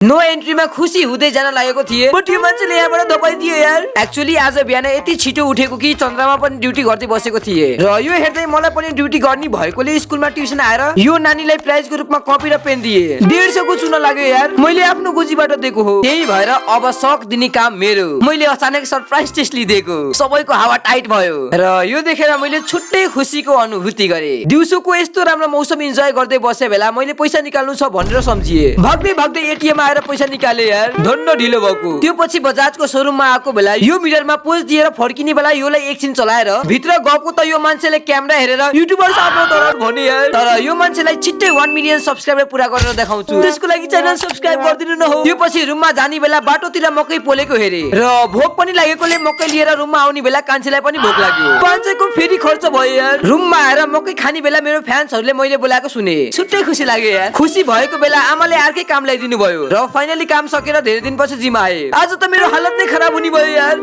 No एन्ट्रीमा खुसी हुँदै जान लागेको थिए, बट यो मान्छेले यहाँबाट दबाइदियो यार। एक्चुअली आज बिहान यति छिटो उठेको कि चन्द्रमा पनि ड्युटी गर्दै बसेको थिए र यो हेर्दै मलाई पनि ड्युटी गर्ने भएकोले स्कुलमा ट्युसन आएर यो नानीलाई प्राइजको रूपमा कपी र पेन दिए। 150 को चुन लाग्यो यार, मैले आफ्नो गोजीबाट दिएको हो। त्यही भएर अब सक दिने काम मेरो। मैले अचानक सरप्राइज टेस्ट लिदिएको, सबैको हावा टाइट भयो र यो देखेर मैले छुट्टै खुसीको अनुभूति गरे। दिउँसोको यस्तो राम्रो मौसम इन्जोय गर्दै बसे बेला मैले पैसा निकाल्नु छ भनेर सम्झिए। भाग्दै भाग्दै एटीएम आएर पैसा निकाले यार, धन्न ढिलो भएको। त्यो पछि बजाजको शोरूममा आएको बेला यो मिररमा पोज दिएर फर्किने बेला योलाई एकछिन चलाएर भित्र गएको त यो मान्छेले क्यामेरा हेरेर युट्युबर साप्रो भने यार। तर यो मान्छेलाई छिट्टै 1 मिलियन सब्स्क्राइबर पुरा गरेर देखाउँछु, त्यसको लागि च्यानल सब्स्क्राइब गरिदिनु न हो। त्यो पछि रुममा जाने बेला बाटोतिर मकै पोलेको हेरे र भोक पनि लागेकोले मकै लिएर रुममा आउने बेला कान्छेलाई पनि भोक लाग्यो। 500 को फेरि खर्च भयो यार। रुममा आएर मकै खाने बेला मेरो फ्यान्सहरुले मैले बोलाएको सुने, छुट्टै खुसी लाग्यो यार। खुसी भएको बेला आमाले अर्कै काम ल्याइदिनु भयो र फाइनली काम सकेर धेरै दिनपछि जिम आए। आज त मेरो हालत नै खराब हुने भयो यार।